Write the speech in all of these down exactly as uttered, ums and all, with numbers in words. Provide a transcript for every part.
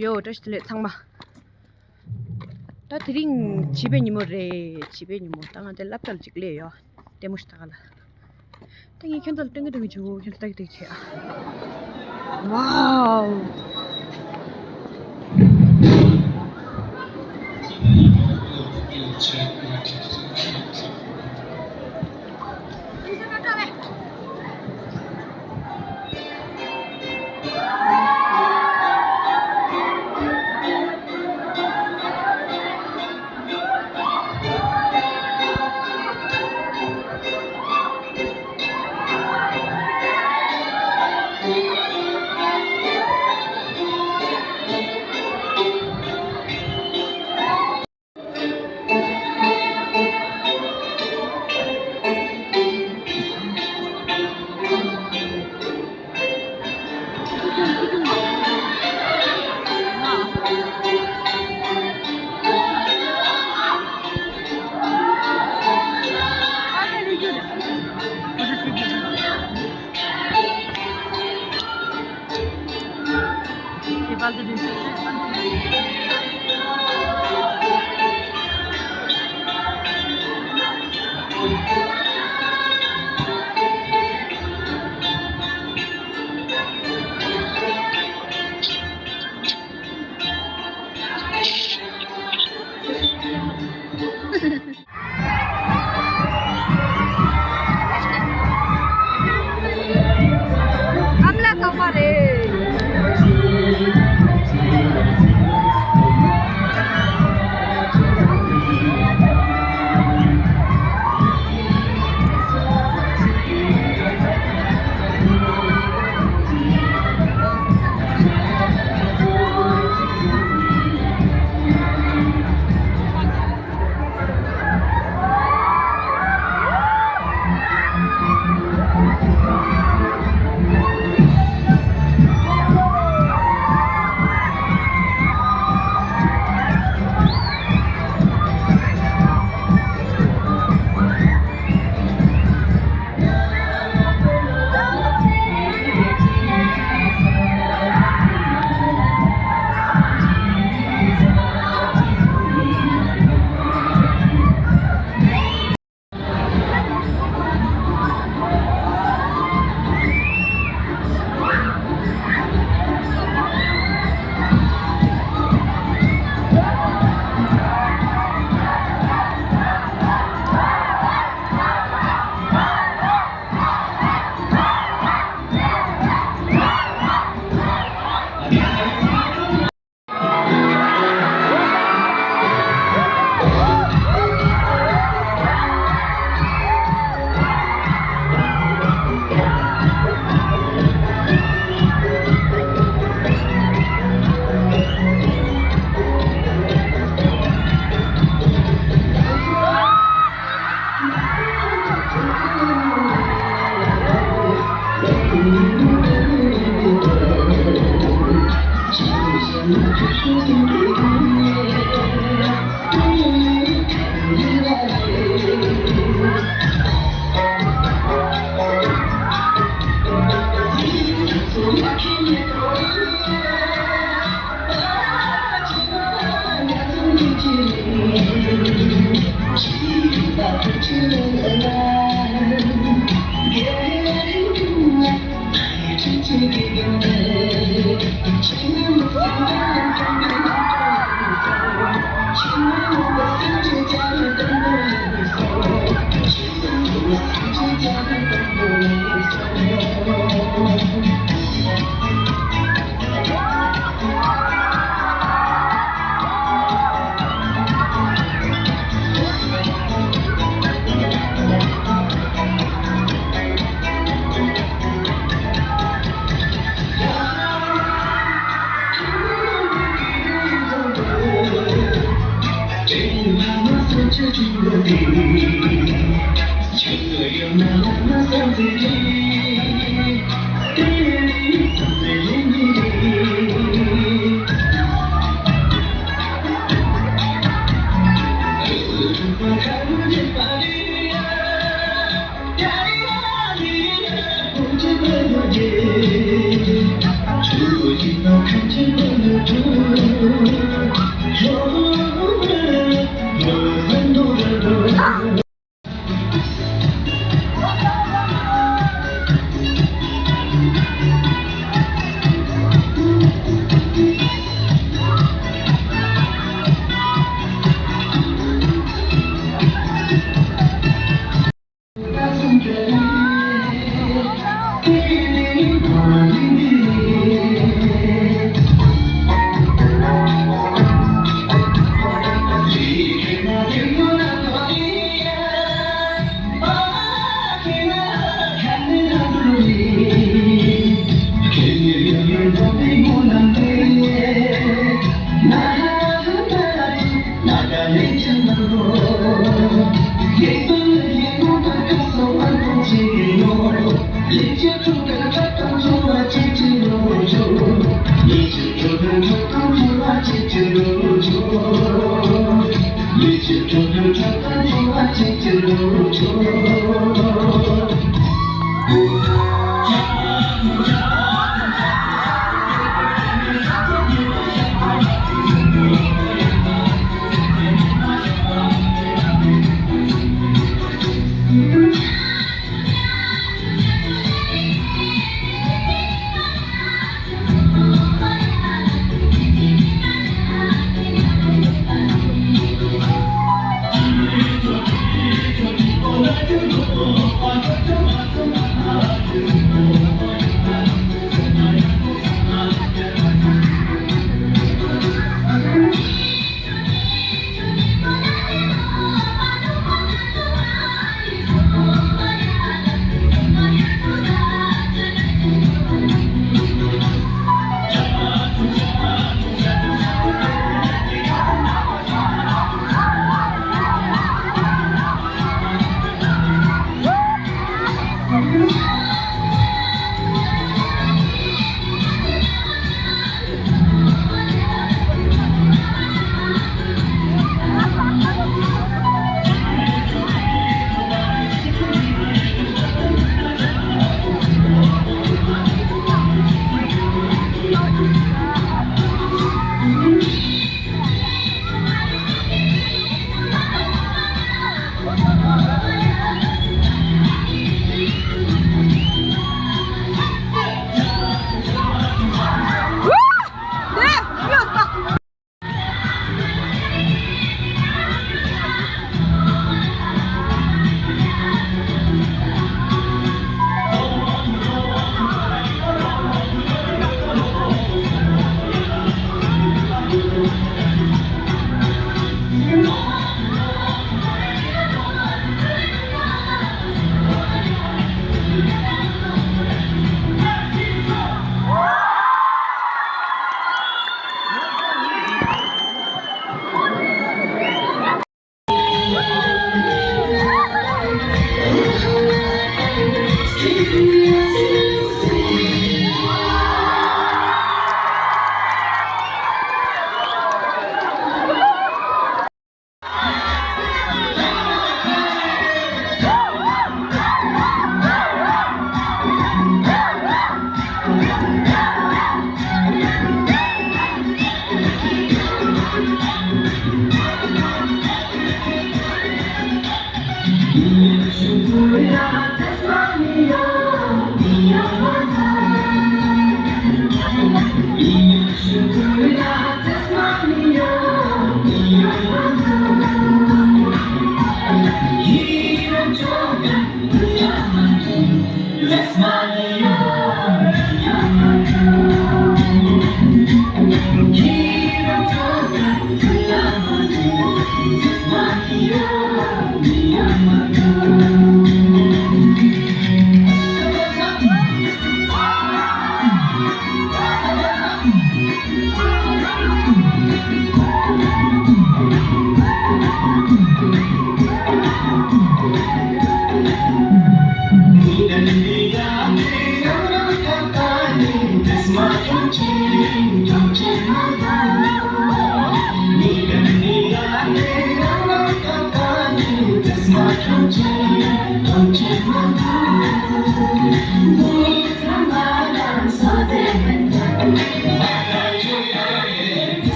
ཡོ། བཀྲ་ཤིས་བདེ་ལེགས་ཚང་མ། ད་དེ་རིང་བྱིས་པའི་ཉིན་མོ་རེད། བྱིས་པའི་ཉིན་མོ། ད་ང་དེ་སློབ་གྲྭ་ལ་ཅིག་སླེབས་ཡོད། ལྟད་མོ་ཞིག་ལྟ་ག་ལ། ད་ངས་ཁྱོད་ཚོ་ལ་སྟོན་གི་སྟོན་གི་བྱེད། ཁྱོད་ཚོ་ལྟ་གི་ལྟ་གི་བྱེད་ཨ། ཝའོ། ཨ་མ་ལགས་ཚང་མ་རེད།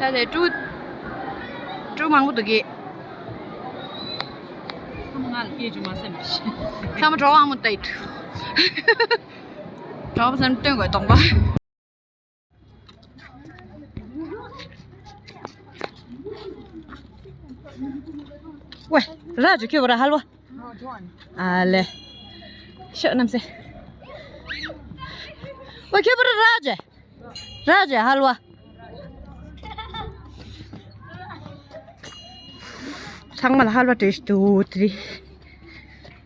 ད་དེ་ཀྲུ་ཀྲུ་མང་པོ་འདུག་གི། ཚང་མ་ང་ལ་སྐད་ཅིག་མ་སེམས་ཤིག་ཚང་མ་གྲོགས་ཨ་མོ་ཏིག་གྲོགས་པོ་སེམས་སྟོན་དགོས་གཏོང་པ། ཝེ། ར་ཇུ་ཁྱོད་བར་ཧལ་བ། ཨ་ལེ། ཤོག་རྣམ་སེ། ཝེ་ཁྱོད་བར་ར་ཇུ། ར་ཇུ་ཧལ་བ། ཚང་མ་ལ་ཧལ་བ་སྤྲད་ཤི་དུ་དྲི།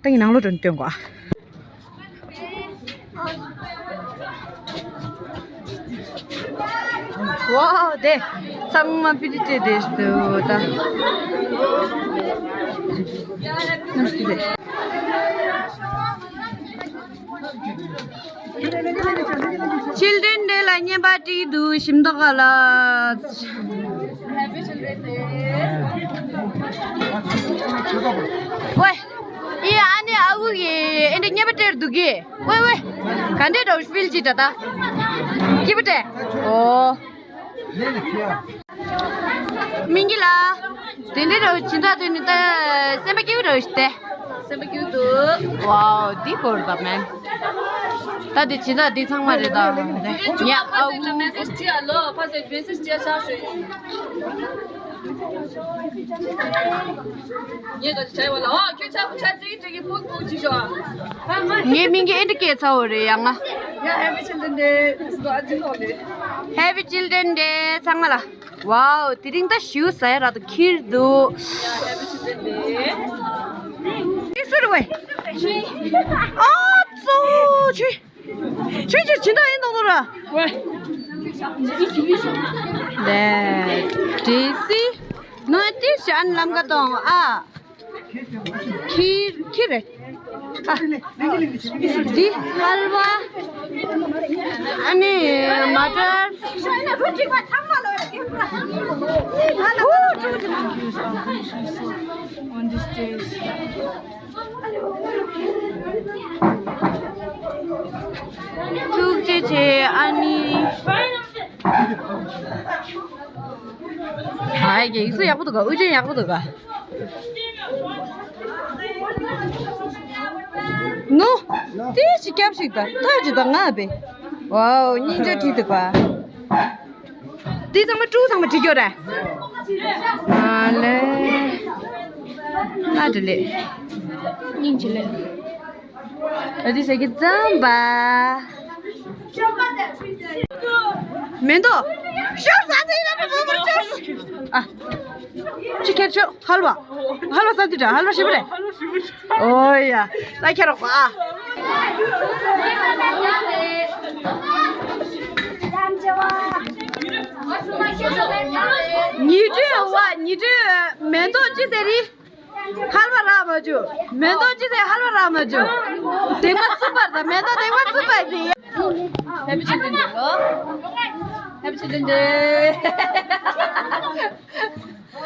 ཏང་གི་ནང་ལོ་དྲོན་སྟོན་གོ། ཝའོ་དེ་ཚང་མ་ཕི་ཏི་ཏི་དེ་སུ་ད། Children Day ལ་བརྙན་པར་བྲིས་འདུག་ཞིམ་མདོག་ག་ལ། ཝེ། ཨི་ཨ་ནེ་ཨ་ཁུ་གི་ཨེ་འདྲ་བརྙན་པར་སྤྲད་འདུག་གི། ཝེ་ཝེ། ག་འདྲས་འདྲ་བོ་ཕིལ་ཅི་འདྲ་ད། སྐྱིད་པོ་སྤྲད། ཨོ། སྨིན་གྱི་ལ། དེ་འདྲས་འདྲ་བོ་ཇི་འདྲ་དེ་ནི་ད་སེམས་པ་སྐྱིད་པོ་འདྲ་བོ་ཞིག་སྟེ། སེམས་པ་སྐྱིད་པོ་འདུག་ཝའོ་འདི་བོར་ད་མེན། ད་དེ་ཇི་འདྲ་འདི་ཚང་མ་རེད་ད། ཉ་ཨའུ། མེ་སེ་ཇི་བྲིས་ཨ་ལོ། ཕ་སེ་མེ་སེ་ཇི་བྲིས་ཨ་ཆགས་ཤོད་ཡིན། ངས་ད་ཅི་བྱས་པ་ལ། ཨོ་ཁྱོད་ཆགས་པོ་ཆགས་ཙིག་ཙིག་གི་ཕུག་ཕུག་ཅིག་ཤོག་ངའི་མིང་གི་ཨེ་འདྲ་སྐད་ཚ་བོ་རེད་ཡ་ང་། ཡ་Happy Children Day. Happy Children Day ཚང་མ་ལ། ཝའོ་དེ་རིང་ད་ཞུ་ཟ་ཡ་ར་ད་ཁྱེར་འདུག་ཨེ་སུ་རུ་ཝེ། ཨ་ཙོ་ཆི། ཆུ་ཆུ་ཇི་འདྲ་ཡིན་ནོ་ར། ཝེ། ལེ། ཏྲེ་སི། ནོ་ཏི་ཤན་ལམ་ག་དོང་ཨ། ཁིར་ཁིར་རེད། ཨ། འདི་ཧལ་བ། ཨ་ནི་མ་ཊར། On the stage. ཐུགས་རྗེ་ཆེ་ཨ་ནི། ཨ་ཡེ་ཡིག་གཟུགས་ཡག་པོ་འདུག་ག་དབུ་ཅན་ཡག་པོ་འདུག་ག་ནོ། ཏི་ཞིག་སྐྱབས་ཤིག་ད་ཐག་ཅིག་ད་ང་བེ། ཝའོ་སྙིང་རྗེ་བྲིས་འདུག་ག་འདི་ཚང་མ་ཀྲུ་ཚང་མ་བྲིས་རྒྱུ་རེད། ཨ་ལེ། ང་འདྲ་ལེ། སྙིང་རྗེ་ལེ། ཨ་འདི་ཟེར་གི་ཙམ་པ། མེ་ཏོག་ཤོར་ས་ཟེར་ལ་མེ་ཏོག་ཤོར། ཨ། ཅི་ཁྱེར་ཆོ་ཧལ་བ། ཧལ་བ་ས་འདི་འདྲ་ཧལ་བ་ཞིམ་པོ་རེད། ཨོ་ཡ། ད་ཁྱེར་རོགས་པ། ཉི་དྲོད་བ་ཉི་དྲོད་མེ་ཏོག་ཅི་ཟེར་རི། ཧལ་བ་རག་མ་བྱུང་། མེ་ཏོག་ཅི་ཟེར་ཧལ་བ་རག་མ་བྱུང་། དེང་པ་གསུམ་པར་དང་མེ་ཏོག་དེང་པ་གསུམ་པར་དེ། Happy Children Day ལོ། Happy Children Day.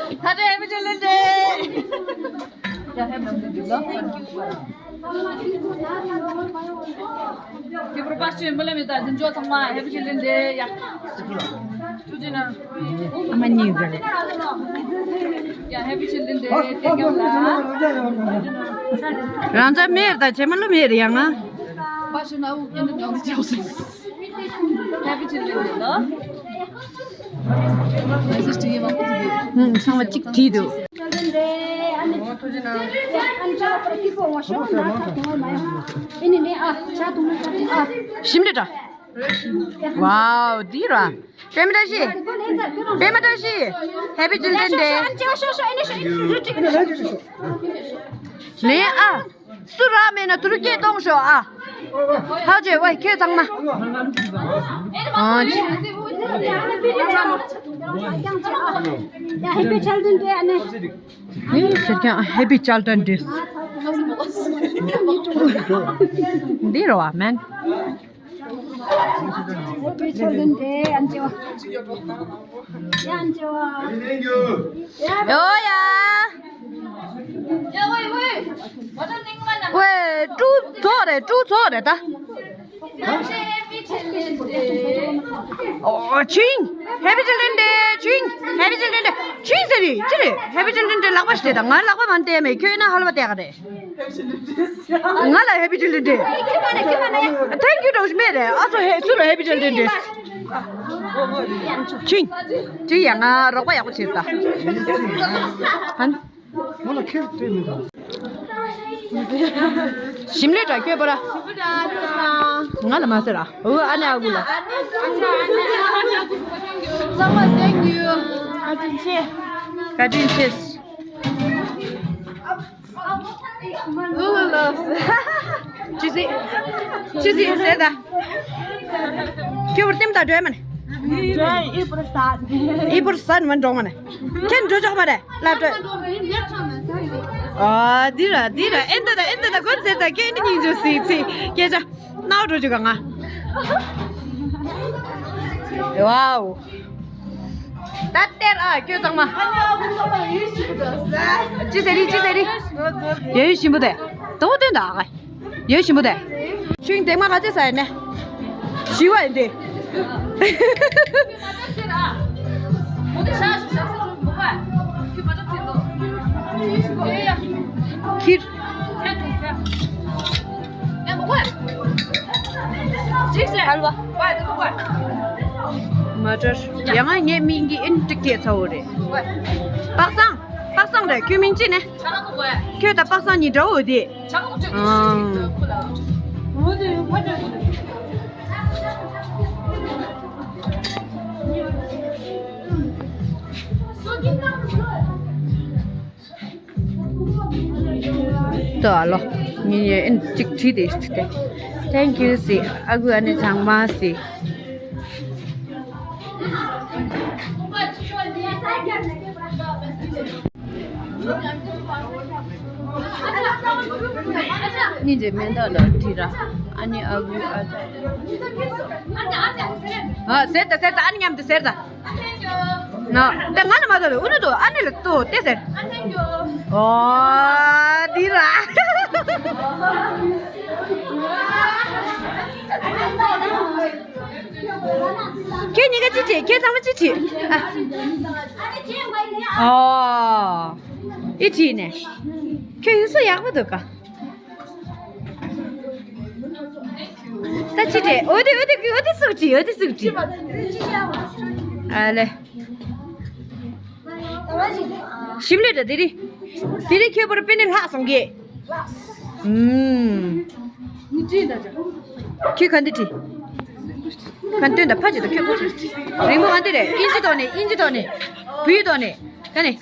ད་ལྟ་Happy Children Day. ཡ་Happy Children Day ལོ། གྱེས་པར་པར་ཆུ་མི་ལ་མི་ད་འཛིན་ཆོག་ཚང་མ་Happy Children Day ཡ། ཐུགས་རྗེ་གནང་། ཨ་མ་གཉིས་ཟེར། ཡ་Happy Children Day ཐེངས་མང་ལ། རང་ཚ་མེར་ད་བྱེ་མ་ལོ་མེར་ཡང་ང་། པར་ཆུ་ན་འུ་ཀེན་ཏུ་ནང་ཆོག་སོང་། Happy Children Day ལོ། མེ་སེ་ཇི་བྲིས་ཡིན་པ་ཁོ་ཚོ་གིས། ཧུམ་ཚང་མ་གཅིག་བྲིས་འདུག་ཞིམ་རེད་འདྲ། ཝའོ་འདི་ར། པད་མ་བཀྲ་ཤིས། པད་མ་བཀྲ་ཤིས། Happy Children Day. ལེན་ཨ། སུ་རག་མེད་ན་དུ་རུ་སྐད་གཏོང་ཤོག་ཨ། ཧ་ཇེ་ཝེ་ཁྱེད་ཚང་མ། ཨ་ཅི། Happy Children Day ཨ་ནེ། ཨེ་ཟེར་ཀྱང་Happy Children Day འདི་རེད་བ་མེན། Happy Children Day ཨན་ཅེ་ཝ། ཡ་ཨན་ཅེ་ཝ། ཡོ་ཡ། ཝེ་ཀྲུ་ཚོགས་རེད་ཀྲུ་ཚོགས་རེད་ད། ཨོ་ཆུང་། Happy Children Day། ཆུང་། Happy Children Day། ཆུང་ཟེར་རེད། ཅི་རེད། Happy Children Day། ལག་པ་ཞིག་དང་ང་ལག་པ་མ་བསྟན་མེད། ཁྱོད་ན་ཧ་ལ་བ་བསྟན་ག་རེད། ང་ལ་Happy Children Day། Thank you འདྲ་བོ་ཞིག་མེད་རེད། ཨ་ཚོ་ཧེ་ཚུར་Happy Children Day། ཆུང་། ཆུང་ཡ། ང་རོགས་པ་ཡག་པོ་བྱེད་ད། ཧན། ཞིམ་ལས་འདྲ་ཁྱོད་པ་ར། ང་ལ་མ་ཟེར་ར། འོ་ཨ་ནེ་ཨ་ཁུ་ལ། ཚང་མ་thank you། བཀའ་དྲིན་ཆེ། བཀའ་དྲིན་ཆེ། ལོ་ལོ་ལོ། ཅི་ཟེར། ཅི་ཟེར་ཟེར་ད། ཁྱོད་བར་ལྟེམ་དང་འགྲོ་ཡ་མ་ནི། འགྲོ་ཡ་ཨི་པུར་སན། ཨི་པུར་སན་མ་འགྲོ་མ་ནི། ཁྱེད་འགྲོ་ཆོག་མ་རེད་ལབ་འགྲོ། ཨ་འདི་ར་འདི་ར་ཨེ་འདི་ད་ཨེ་འདི་ད་གོན་ཟེར་ད་ཁྱེད་འདི་སྙིང་རྗེ་སི་སི་སྐད་ཆ་ནའོ་འགྲོ་ཆོག་ག་ང་། ཝའོ། ད་སྟེར་ཨ་ཁྱོད་ཚང་མ། ཅི་ཟེར་རི་ཅི་ཟེར་རི། ཡ་ཡུལ་ཞིམ་པོ་དེ། དོ་སྟོན་ད་ཨ། ཡ་ཡུལ་ཞིམ་པོ་དེ། ཆུང་དེ་མ་ག་ཚེ་ཟ་ཡ་ནས། ཞི་བ་ཡིན་ཏེ། ཁྱིར། ཧལ་བ། མ་ཏར། ཡང་ང་ངའི་མིང་གི་ཨིན་ཏིག་ཏིག་ཚ་བོ་རེད། པག་སང་། པག་སང་རེད། ཁྱོད་མིང་ཅི་ནས། ཁྱོད་ད་པག་སང་གཉིས་འདྲ་བོ་དེ། ཨང་། ཏོ་ཨ་ལོ། ཉིན་ཡོད་ཨིན་གཅིག་བྲིས་ཏེ་ཞིག་སྟེ། Thank you ཟེར། ཨ་ཁུ་ཨ་ནེ་ཚང་མ་ཟེར། སྙིང་རྗེ་མེ་མདའ་ལ་བྲིས་ར། ཨ་ནེ་ཨ་ཁུ་ཨ་ཅག་ཨ་ཟེར་ད་ཟེར་ད། ཨ་ནེ་མཉམ་དུ་ཟེར་ད། ན། ད་ང་ལ་མ་ལྟོས་ཨུ་ནུ་ཏོ་ཨ་ནེ་ལ་ལྟོས་ཏེ་ཟེར། ཨོ། འདི་ར། ཁྱེད་གཉིས་ཀ་ཅི་བྲིས། ཁྱེད་ཚང་མ་ཅི་བྲིས། ཨ། ཨོ། ཨི་བྲིས་ནས། ཁྱོད་ཡུལ་སྲོལ་ཡག་པོ་འདུག་ག་ད་ཅི་སྟེ། འོ་དེ་འོ་དེ་འོ་དེ་སུག་ཅི། འོ་དེ་སུག་ཅི། ཨ་ལེ། ཞིམ་ལེ་ད་དེ་རི། དེ་རི་ཁྱོད་པར་པེ་ནི་ལྷག་སོང་གི། ཨུམ། ཁྱོད་ག་འདི་བྲིས། ག་འདི་ད་ཕ་ཅི་ད་ཁྱོད་ཕ་ཅི། རིང་པོ་ག་འདི་རེད། ཨིན་ཇི་ཐོག་ནས་ཨིན་ཇི་ཐོག་ནས། བུའི་ཐོག་ནས། ག་ནས།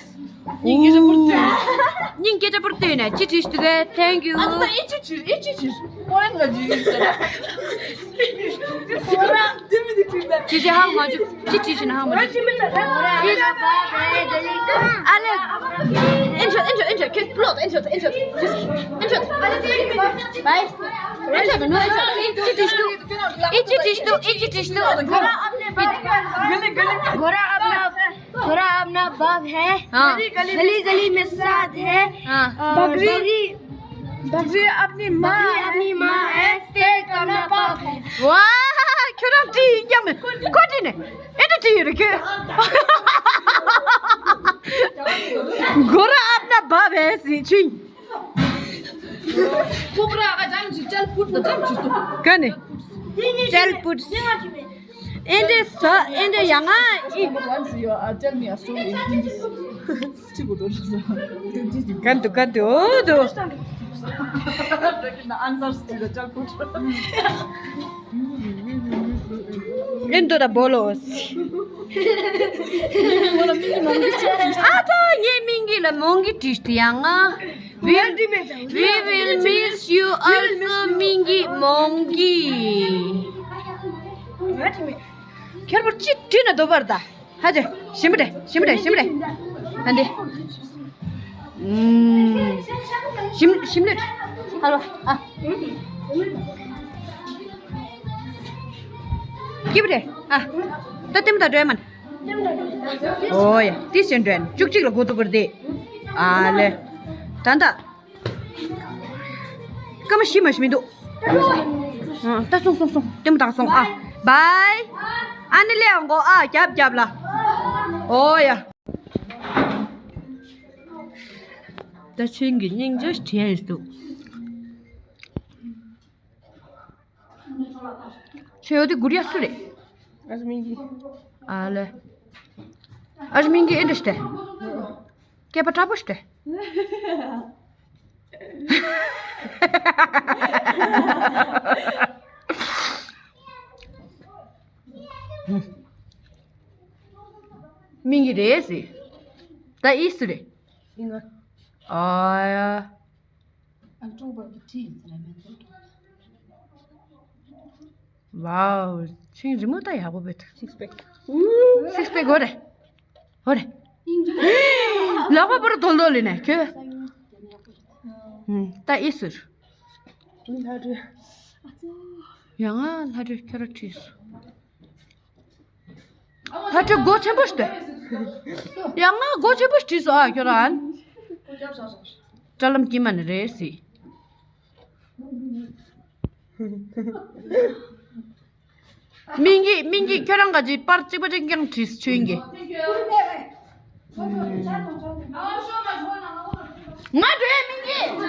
སྙིང་སྐད་ཆ་པུར་བཏོན་ནས་ཅི་བྲིས་ཤི་འདུག་གས། Thank you། ཨ་ཙི་ད་ཨི་ཅི་བྲིས་ཨི་ཅི་བྲིས། ཀོ་རེན་ག་ཅི་ཡིན་ཟེར། ཅི་ཅི་ཧ་གོ་མ་བྱུང་། ཅི་བྲིས་ཤི་ན་ཧ་གོ་མ་བྱུང་། ཨ་ལེ། ཨེན་ཆོད་ཨེན་ཆོད་ཨེན་ཆོད་ཁྱོད་པློག་ཨེན་ཆོད་ཨེན་ཆོད་ཨེན་ཆོད། བའི། ཨེན་ཆོད་ནོ་ཨེན་ཆོད་ཨེ་ཅི་བྲིས་འདུག་ཨེ་ཅི་བྲིས་འདུག་ཨེ་ཅི་བྲིས་འདུག་ཨེ་ཅི་བྲིས་འདུག་ཨེ་ཅི་བྲིས་འདུག Gora apna bab hai. हाँ। गली गली में साथ है। हाँ। बकरी बकरी अपनी माँ है। अपनी माँ है। तेल कमाना पाप है। वाह, ཁྱོད་རང་བྲིས་ཡག་མེད། ཁོ་བྲིས་ནས་ཨེ་འདྲ་བྲིས་ཡོད་རེད་ཁྱོད། Gora apna bab hai ཟེར་ཆུང་། ཁོ་པ་ར་ཨ་ཅམ་ཅི་ཅལ་ཕུད་ད་ཅམ་ཅི་ཏུ། ག་ནས། ཅལ་ཕུད། ཨེ་འདྲ་ས་ཨེ་འདྲ་ཡང་ང་ཨི། Once you are tell me a story in English. ག་འདུག་ག་འདུག་འོ་འདུག The answers to the childhood. ཨེ་འདུག་ད་བོ་ལོ། ཨ་ཐོ་ངའི་མིང་གི་ལ་མོང་གི་བྲིས་ཏེ་ཡང་ང་། We, we will miss you also མིང་གི་མོང་གི། ཁྱེར་པོ་ཅི་བྲིས་ན་འདོད་པར་ད། ཧ་ཅེ། ཞིམ་པོ་རེད། ཞིམ་པོ་རེད། ཞིམ་པོ་རེད། ཨ་འདི། ཨུམ། ཞིམ་ཞིམ་ལེ། ཧ་ལོ། ཨ། སྐྱིད་པོ་རེད། ཨ། ད་ལྟེམ་ད་འགྲོ་ཡ་མ། ཨོ་ཡ། ཏི་སེ་འགྲོ་ཡ་ནི་བཅུ་གཅིག་ལ་འགོ་འཛུགས་པར་དེ། ཨ་ལེ། ད་ད། སྐར་མ་བཞི་མ་ཞིག་མི་འདུག་ཨ། ད་སོང་སོང་སོང་། ལྟད་མོ་ལྟ་སོང་ཨ། བའི། ཨ་ནི་སླེབས་འོང་གོ་ཨ། རྒྱབ་རྒྱབ་ལ། ཨོ་ཡ། ད་ཆུན་གྱི་སྙིང་རྗེ་བྲིས་ཡས་འདུག་ཆེ་བོ་དེ་གུ་རི་ཡ་སུ་རེད། ཨ་ཞ་མིང་གི། ཨ་ལེ། ཨ་ཞ་མིང་གི་ཨེ་འདྲ་ཞིག་སྟེ། སྐད་པ་དྲག་པོ་ཞིག་སྟེ། མིང་གི་རེད་ཟེར། ད་ཨི་སུ་རེད། ཨི་ང་། ཨ་ཡ། ཨ་ཀྲོང་པ་གི་ཁྲི་ཡིན་ཟེར་ལ་མེད་ཚོད། ཝའོ། ཆིང་རི་མོ་ད་ཡག་པོ་བེད། སིགས་པེག་སིགས་པེག་ཧོ་རེ། ཧོ་རེ། ལག་པ་པོ་ར་དོལ་དོལ་ལི་ནས་ཁྱོད། ད་ཨི་ཟེར། ལྷ་འདྲེ། ཡང་ང་ལྷ་འདྲེ་ཁྱོད་ར་ཁྲིས། ལྷ་འདྲེ་མགོ་ཆེན་པོ་ཞིག་སྟེ། ཡང་ང་མགོ་ཆེན་པོ་ཞིག་བྲིས་སོང་ཨ་ཁྱོད་རང་། དྲ་ལམ་དཀྱིལ་མ་ནས་རེད་ཟེར། སྨིན་སྐྱིད། སྨིན་སྐྱིད་ཁྱོད་རང་ག་ཅིག་པར་གཅིག་པ་གཅིག་རྐྱང་བྲིས་ཆོས་ཀྱི། ང་འགྲོ་ཡ་སྨིན་སྐྱིད།